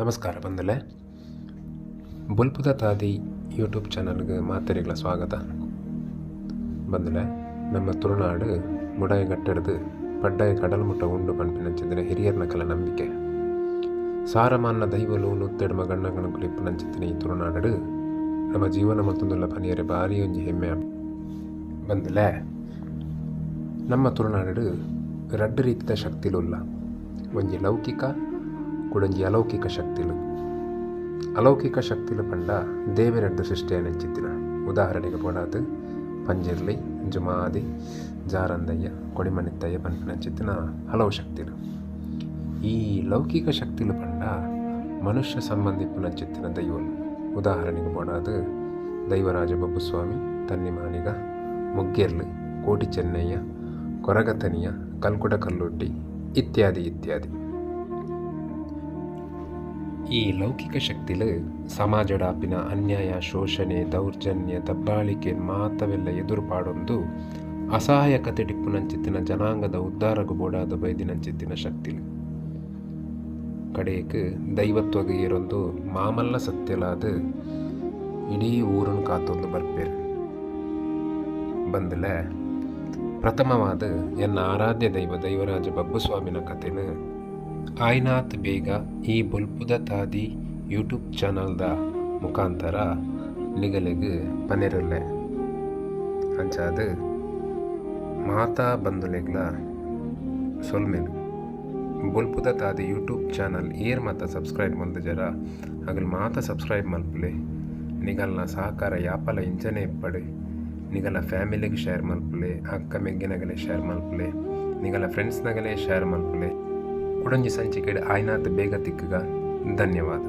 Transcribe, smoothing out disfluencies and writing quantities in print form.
ನಮಸ್ಕಾರ ಬಂದಲೆ, ಬೊಲ್ಪುದ ತಾದಿ ಯೂಟ್ಯೂಬ್ ಚಾನಲ್ಗೆ ಮಾತೆರೆಗ್ಲ ಸ್ವಾಗತ. ಬಂದಲೆ, ನಮ್ಮ ತುಳುನಾಡು ಮುಡಾಯಿ ಗಟ್ಟಡ್ದು ಪಡ್ಡಾಯಿ ಕಡಲ್ ಮುಟ್ಟ ಉಂಡು ಪನ್ಪಿನಂಚಿತ್ತಿನ ಹಿರಿಯರ್ನಕಲ ನಂಬಿಕೆ. ಸಾರಮಾನ್ನ ದೈವಲು ನುತ್ತೆಡ್ಮ ಗಣ್ಣ ಗಣಕುಲು ಇಪ್ಪುನಂಚಿತ್ತಿನ ಈ ತುಳುನಾಡು ನಮ್ಮ ಜೀವನ ಮಲ್ತೊಂದುಲ್ಲ ಪನಿಯರೆ ಬಾರಿ ಒಂಜಿ ಹೆಮ್ಮೆ. ಬಂದಲೆ, ನಮ್ಮ ತುಳುನಾಡು ರಡ್ಡ್ ರೀತಿದ ಶಕ್ತಿಲು ಉಲ್ಲ. ಒಂಜಿ ಲೌಕಿಕ, ಕುಡೊಂಜಿ ಅಲೌಕಿಕ ಶಕ್ತಿಲು. ಅಲೌಕಿಕ ಶಕ್ತಿಲು ಪಂಡ ದೇವೆರೆಡ್ದ್ ಸೃಷ್ಟಿಯಾಯಿನಂಚಿತ್ತಿನ. ಉದಾಹರಣೆಗೆ ಬೋಡಾದ್ ಪಂಜುರ್ಲಿ, ಜುಮಾದಿ, ಜಾರಂದಯ್ಯ, ಕೊಡಿಮಣಿತ್ತಯ್ಯ ಪನ್ಪಿನಂಚಿತ್ತಿನ ಹಲವು ಶಕ್ತಿಲು. ಈ ಲೌಕಿಕ ಶಕ್ತಿಲು ಪಂಡ ಮನುಷ್ಯ ಸಂಬಂಧಿಪುನಂಚಿತ್ತಿನ ದೈವಲು. ಉದಾಹರಣೆಗೆ ಬೋಡಾದ್ ದೈವರಾಜ ಬಬ್ಬುಸ್ವಾಮಿ, ತನ್ನಿಮಾನಿಗ, ಮುಗ್ಗೆರ್ಲು, ಕೋಟಿ ಚೆನ್ನಯ್ಯ, ಕೊರಗತನಿಯ, ಕಲ್ಕುಡ ಕಲ್ಲುಟ್ಟಿ ಇತ್ಯಾದಿ ಇತ್ಯಾದಿ. ಈ ಲೌಕಿಕ ಶಕ್ತಿಲು ಸಮಾಜಡಾಪಿನ ಅನ್ಯಾಯ, ಶೋಷಣೆ, ದೌರ್ಜನ್ಯ, ದಬ್ಬಾಳಿಕೆ ಮಾತವೆಲ್ಲ ಎದುರು ಪಾಡೊಂದು ಅಸಹಾಯಕತೆ ಟಿಪ್ಪುನಂಚಿತ್ತಿನ ಜನಾಂಗದ ಉದ್ಧಾರಗು ಬೋಡಾದ ಬೈದಿನಂಚಿತ್ತಿನ ಶಕ್ತಿಲು. ಕಡೆಯಕ್ ದೈವತ್ವಗ ಏರೊಂದು ಮಾಮಲ್ಲ ಸತ್ಯಲಾದ ಇಡೀ ಊರನ್ನು ಕಾತೊಂದು ಬರ್ಪೇರು. ಬಂದಲೆ, ಪ್ರಥಮವಾದ ಎನ್ನ ಆರಾಧ್ಯ ದೈವ ದೈವರಾಜ ಬಬ್ಬುಸ್ವಾಮಿನ ಕಥೆನ ಆಯ್ನಾತ್ ಬೇಗ ಈ ಬೊಲ್ಪುದ ತಾದಿ ಯೂಟ್ಯೂಬ್ ಚಾನಲ್ದ ಮುಖಾಂತರ ನಿಗಲೆಗ್ ಪನೆರುಲ್ಲೆ. ಅಂಚಾದ್ ಮಾತಾ ಬಂಧುಲೆಗ್ಲ ಸೊಲ್ಮೆಲು. ಬೊಲ್ಪುದ ತಾದಿ ಯೂಟ್ಯೂಬ್ ಚಾನಲ್ ಏರ್ ಮಾತ ಸಬ್ಸ್ಕ್ರೈಬ್ ಮಲ್ದಿಜರ ಅಗಲ್ ಮಾತ ಸಬ್ಸ್ಕ್ರೈಬ್ ಮಲ್ಪುಲೆ. ನಿಗಲ್ನ ಸಹಕಾರ ಯಾಪಲ ಇಂಚನೆ ಇಪ್ಪಡು. ನಿಗಲ ಫ್ಯಾಮಿಲಿಗೆ ಶೇರ್ ಮಲ್ಪುಲೆ, ಅಕ್ಕ ಮೆಗ್ಗಿನಗಲೆ ಶೇರ್ ಮಲ್ಪುಲೆ, ನಿಗಲ ಫ್ರೆಂಡ್ಸ್ನಗಲೆ ಶೇರ್ ಮಲ್ಪುಲೆ. ಕುಡೊಂಜಿ ಸಂಚಿಕೆಡ್ ಆಯ್ನಾತ್ ಬೇಗ ತಿಕ್ಕುಗ. ಧನ್ಯವಾದ.